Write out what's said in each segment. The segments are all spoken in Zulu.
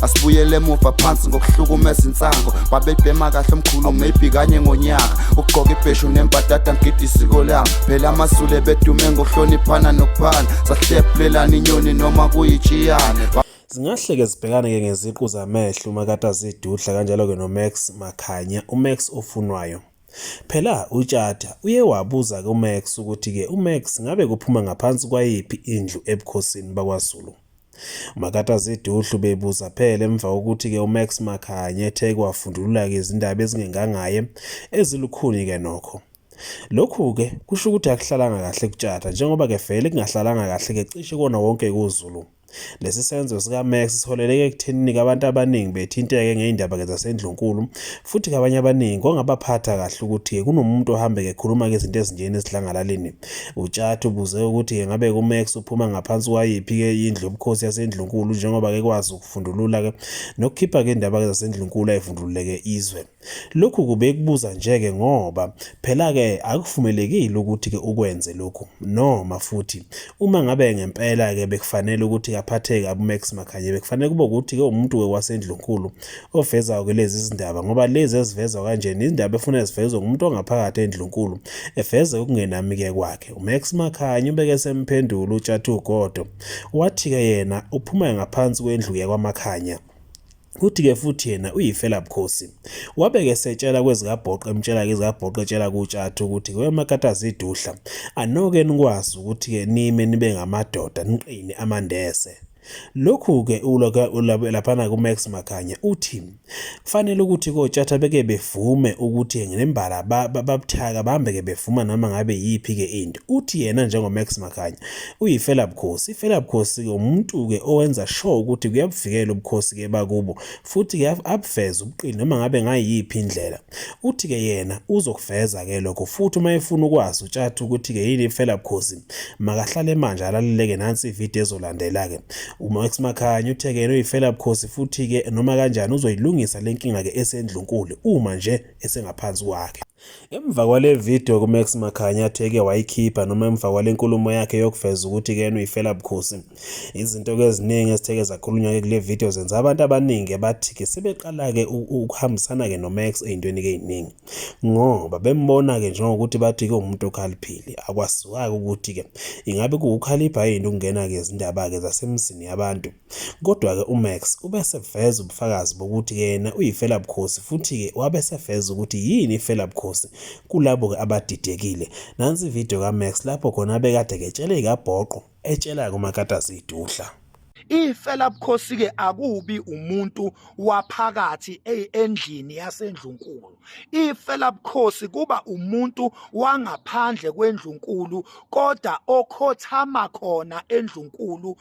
Asibuyele emuva phansi ngokuhlukumeza insango. Babebhema kahle omkhulu, maybe kanye ngonyaka. Ukugqoka ibheshu nembadada, ngigida isiko lami. Phela amaZulu bedume ngokuhloniphana nokuphana, sahlephulelana inyoni noma kuyitshiyane. Zingahle-ke zibhekane-ke ngeziqu zamehlo uMakata Zidudla kanjalo-ke noMax Makhanya, uMax ofunwayo. Phela uTshatha uye wabuza-ke uMax ukuthi-ke uMax ngabe kuphuma ngaphansi kwayiphi indlu ebukhosini bakwaZulu. Makata Zidudla bebuza phela emva kokuthi-ke uMax Makhanya ethe kwafundulula-ke izindaba ezingengangaye ezilukhuni-ke nokho. Lokhu-ke kusho ukuthi akuhlalanga kahle kuTshatha njengoba-ke vele kungahlalanga kahle-ke cishe kona wonke kuZulu. Lesi senzo sikaMax siholeleke ekuthenini-ke abantu abaningi bethinteke ngey'ndaba-ke zasendlunkulu futhi-ke abanye abaningi kwangabaphatha kahle ukuthi-ke kunomuntu ohambe-ke ekhuluma-ke izinto ezinjena esidlangalaleni. UTshatha ubuze ukuthi-ke ngabe uMax uphuma ngaphansi kwayiphi-ke indlu yobukhosi yasendlunkulu njengoba-ke ekwazi ukufundulula-ke nokukhipha-ke indaba-ke zasendlunkulu ayivundululeke izwe. Lokhu kubekubuza nje-ke ngoba phela-ke akuvumelekile ukuthi-ke ukwenze lokhu noma futhi uma ngabe ngempela-ke bekufanele ukuthi aphatheke kabi uMax Makhanya bekufanele kube ukuthi-ke umuntu-ke wasendlunkulu ovezayo-ke lezi zindaba ngoba lezi ezivezwa kanjena izindaba efuna zivezwe ngumuntu ongaphakathi endlunkulu eveze ukungenami-ke kwakhe. UMax Makhanya ubeke semphendula uTshatha uGodo wathi-ke yena uphuma ngaphansi kwendlu yakwaMakhanya. Uthi-ke futhi yena uyifelabukhosi. Wabe-ke esetshela kwezikabhoqo emtshela-ke ezikabhoqo etshela kuTshatha ukuthi wemakatazi idudla anoke nikwazi ukuthi-ke nime nibe ngamadoda niqine amandese. Lokhu-ke laphana kuMax Makhanya uthi kufanele ukuthi koTshatha beke bevume ukuthi nembala babuthaka bahambe-ke bevuma noma ngabe yiphi-ke into. Uthi yena njengoMax Makhanya uyifelabukhosi. Ifelabukhosi-ke umuntu-ke owenza sure ukuthi kuyabuvikela ubukhosi-ke bakubo futhi-ke abuveze ubuqili noma ngabe ngayiphi indlela. Uthi-ke yena uzokuveza-ke lokho futhi uma efuna ukwazi uTshatha ukuthi-ke yini ifelabukhosi makahlale manje alaleleke nansi ividiyo ezolandela-ke. UMax Makhanya uthe-ke yena uyifelabukhosi futhi-ke noma kanjani uzoyilungisa le nkinga-ke esendlunkulu uma nje esengaphansi kwakhe. Emva kwale video kuMax Makhanya athe-ke wayikhipha noma emva kwale nkulumo yakhe yokuveza ukuthi-ke yena uyifela bukhosi. Izinto-ke eziningi ezitheke zakhulunywa-ke kule video zenza abantu abaningi bathi-ke sebeqala-ke ukuhambisana-ke noMax ey'ntweni-ke ey'ningi ngoba bembona-ke njengokuthi bathi-ke umuntu okhaliphile. Akwaziwa-ke ukuthi-ke ingabe kuwukhalipha yini ukungena-ke izindaba-ke zasemzini yabantu. Kodwa-ke uMax ubeseveza ubufakazi bokuthi yena uyifelabukhosi futhi-ke wabe eseveza ukuthi yini ifelabukhosi kulabo-ke abadidekile. Nansi ividiyo kaMax lapho khona abekade-ke etshela ikabhoqo etshela-ke uMakatasi idudla. Ifelabukhosi-ke akubi umuntu waphakathi endlini yasendlunkulu. Ifelabukhosi kuba umuntu wangaphandle kwendlunkulu kodwa okhothama khona endlunkulu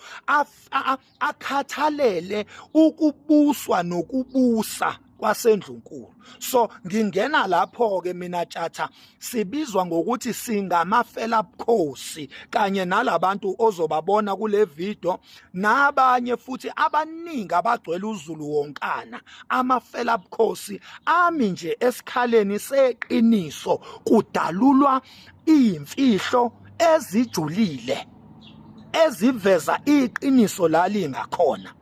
akhathalele ukubuswa nokubusa kwasendlunkulu. So ngingena lapho ke mina Tshatha, sibizwa ngokuthi singamafela bukhosi kanye nalabantu ozobabona kule video nabanye futhi abaningi abagcwele uZulu wonkana. Amafela bukhosi ami nje esikhaleni seqiniso, kudalulwa imfihlo ezijulile eziveza iqiniso la lingakhona.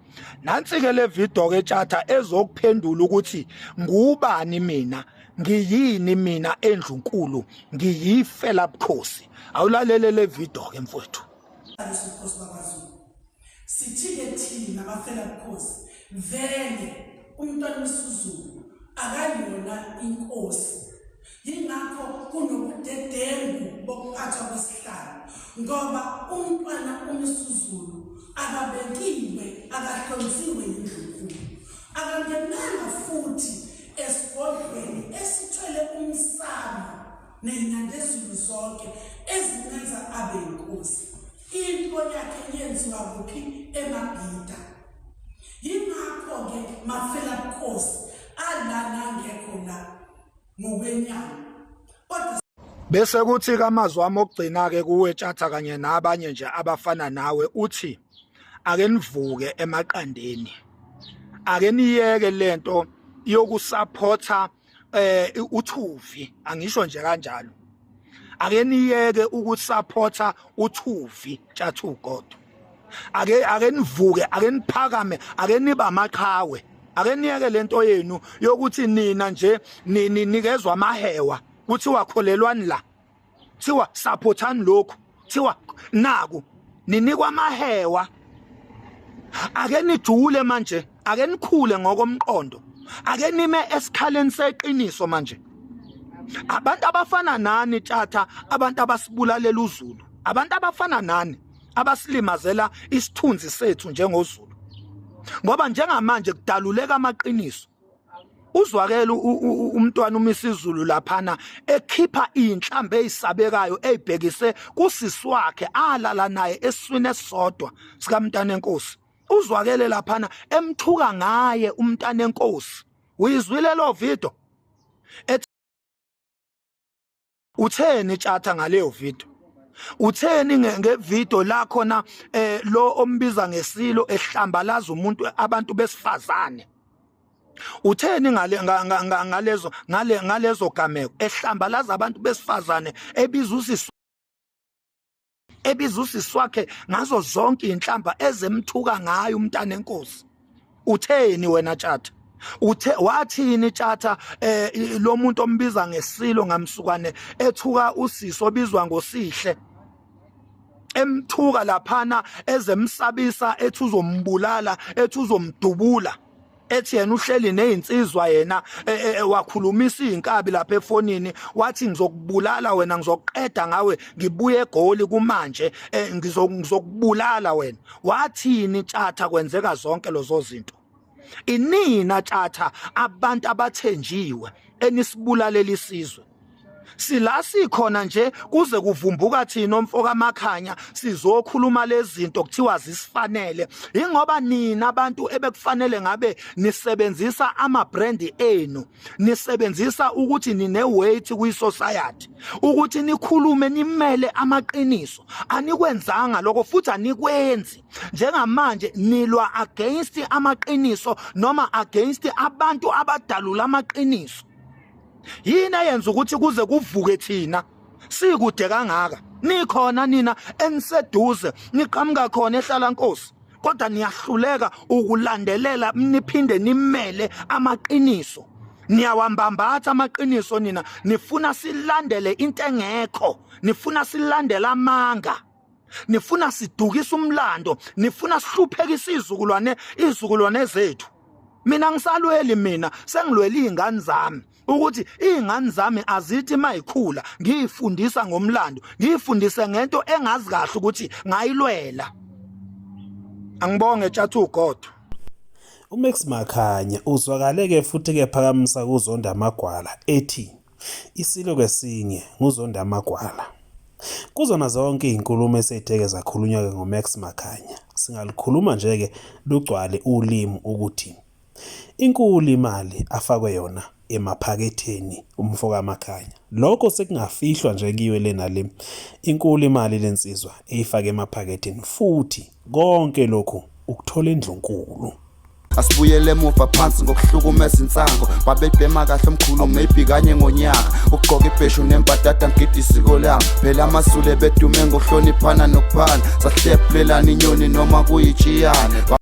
Nansi-ke le video ke Tshatha ezokuphendula ukuthi ngubani mina, ngiyini mina endlunkulu, ngiyifela bukhosi. Awulalele le video ke mfowethu. Ubukhosi bakwaZulu, sithi-ke thina bafela bukhosi, vele umntwana uMisuzulu akayona inkosi, yingakho kunobudedengu bokuphathwa kwesihlalo, ngoba umntwana uMisuzulu akabekiwe, akahlonziwe yindlunkulu, akangenanga futhi esigodlweni esithwele umsamo ney'nyandezulu zonke ezimenza abe inkosi. Into yakhe yenziwa kuphi? EMabhida. Yingakho-ke mafela bukhosi alana angekho la ngokwenyama kodwa. Bese kuthi kamazwi ami okugcina ke kuwe Tshatha kanye nabanye nje abafana nawe, uthi ake nivuke emaqandeni, ake niyeke lento yokusupporta uthuvi, angisho nje kanjalo, ake niyeke ukusupporta uthuvi Tshatha ugodo. Ake nivuke, ake niphakame, ake niba amaqhawe, ake niyeke lento yenu yokuthi nina nje ninikezwa amahewa, kuthiwa kholelwani la, kuthiwa supportani lokhu, kuthiwa naku, ninikwa amahewa. Ake nijule manje, ake nikhule ngokomqondo, ake nime esikhaleni seqiniso manje. Abantu abafana nani Tshatha, abantu abasibulalela uZulu, abantu abafana nani abasilimazela isithunzi sethu njengoZulu, ngoba njengamanje kudaluleka amaqiniso. Uzwakela umntwana uMisizulu laphana ekhipha inhlambe ezisabekayo ezibhekise kusisi wakhe alala naye esiswini esisodwa sikamntana enkosi. Uzwakele laphana emthuka ngaye umntana enkosi. Uyizwile lo video? Utheni Tshatha ngaleyo video? Utheni ngevideo la khona lo ombiza ngesilo ehlambalaza umuntu, abantu besifazane? Utheni ngale ngalezo ngale ngalezo gameko ehlambalaza abantu besifazane, ebiza usisi, ebiza usisi wakhe ngazo zonke inhlamba ezemthuka ngayo umntana enkosi? Utheni wena Tshatha? Uthe wathini Tshatha lo muntu ombiza ngesilo ngamsukwane ethuka usisi obizwa ngosihle, emthuka laphana, ezemsabisa, ethi uzombulala, ethi uzomdubula, ethi yena uhleli nezinsizwa, yena wakhulumisa izinkabi lapha efonini, wathi ngizokubulala wena, ngizoqeda ngawe, ngibuye eGoli kumanje, ngizokubulala wena? Wathini Tshatha kwenzeka zonke lezo zinto? Inina Tshatha abantu abathenjiwe enisibulalela isizwe. Sila sikhona nje kuze kuvumbuka thina omfoka Makhanya sizokhuluma lezi zinto kuthiwa zisifanele, ingoba nina abantu ebekufanele ngabe nisebenzisa ama brand enu, nisebenzisa ukuthi nine weight kwi society, ukuthi nikhulume nimele amaqiniso. Anikwenzanga lokho futhi anikwenzi. Njengamanje nilwa against amaqiniso noma against abantu abadalula amaqiniso. Yini eyenza ukuthi kuze kuvuke thina sikude kangaka, nikhona nina eniseduze, niqhamuka khona ehlala nkosi, kodwa niyahluleka ukulandelela niphinde nimele amaqiniso? Niyawambambatha amaqiniso nina, nifuna silandele into engekho, nifuna silandele amanga, nifuna sidukise umlando, nifuna sihluphekise izizukulwane, izizukulwane zethu. Mina ngisalweli, mina sengilwela izingane zami, ukuthi izingane zami azithi mayikhula ngiyifundisa ngomlando, ngiyifundise ngento engazi kahle ukuthi ngayilwela. Angibonge Tshatha ugodo. UMax Makhanya uzwakale-ke futhi-ke phakamisa kuZonda Amagwala, ethi isilo kesinye nguZonda Amagwala. Kuzona zonke iy'nkulumo esey'theke zakhulunywa-ke ngoMax Makhanya, singalikhuluma nje-ke lugcwale ulimi ukuthi inkulu imali afakwe yona emaphaketheni umfo kaMakhanya. Lokho sekungafihlwa nje kuyiwe le nale. Inkulu imali lensizwa eyifake emaphaketheni, futhi konke lokhu ukuthola endlunkulu. Asibuyele emuva phansi ngokuhlukumeza insango. Babebhema kahle omkhulu maybe kanye ngonyaka, ukugqoka ibheshu nembadada, ngigida isiko lami. Phela amaZulu bedume ngokuhloniphana nokuphana, sahlephulelana inyoni noma kuyitshiyane.